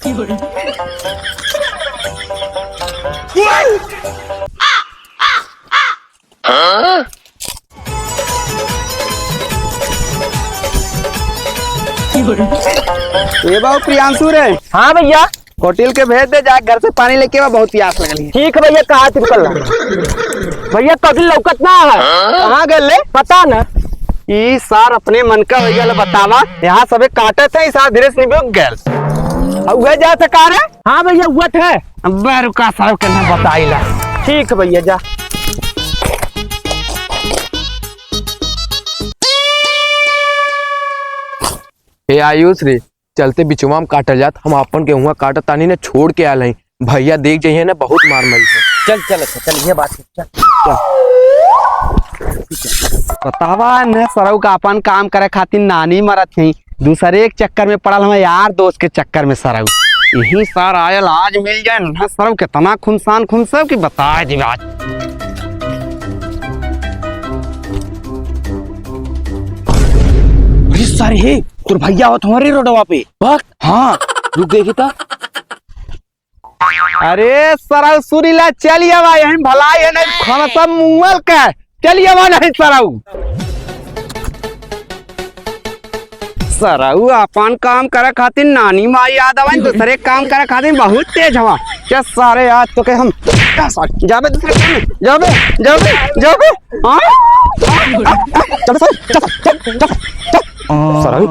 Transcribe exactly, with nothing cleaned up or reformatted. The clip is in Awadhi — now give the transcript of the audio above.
ए बाबू प्रियांशु रे। हाँ भइया। होटल के भेज दे, जा घर से पानी लेके आवा, बहुत प्यास लगल है। ठीक है भइया, कहा तिरकल। भइया कभी लौकत ना है। कहाँ गए ले? पता ना। ई सार अपने मन का भइया ले बतावा, यहाँ सबे काटत है, ई सार धीरे से निबुक गए। अब वह जात है का रे? हाँ भइया, हुआ थे। अब्बे रुका, साहब के ना बताइला। ठीक है भइया, जा। ए आयुष रे, चलते बिचवा में काटल जात, हम आपन गेहुआ काटत तानी ने छोड़ के आल हई। भइया देख जइहे ने, बहुत मार मारी है। चल, चल, अच्छा, चल, ये बात है, चल। बतावा ने सरऊ का अपन काम करे खातिर नानी मरत है, दूसरे के चक्कर में पड़ल हमें यार, दोस्त के चक्कर में सरऊ। यही सार आयल आज मिल जाए ना सरऊ, कितना खुनसान खुनसब की बताए दी बात। अरे सारे हे, तोर भइया आवत हमारे रोडवा पे। बक? हाँ, रुक देखी ता। अरे सरऊ सुरीला, चल आवा, यहीं भलाई है, नहीं खाना सब मुअल का। चल आवा नहीं सरऊ। सरऊ अपन काम करे खातिर नानी माई याद आवा, दूसरे काम करे खातिर बहुत तेज हवा। क्या सारे आज तो के हम, क्या सारे, जाबे दूसरे काम में, जाबे, जाबे, जाबे। हाँ? हाँ? चल सर, चल, चल, चल, चल। सरऊ।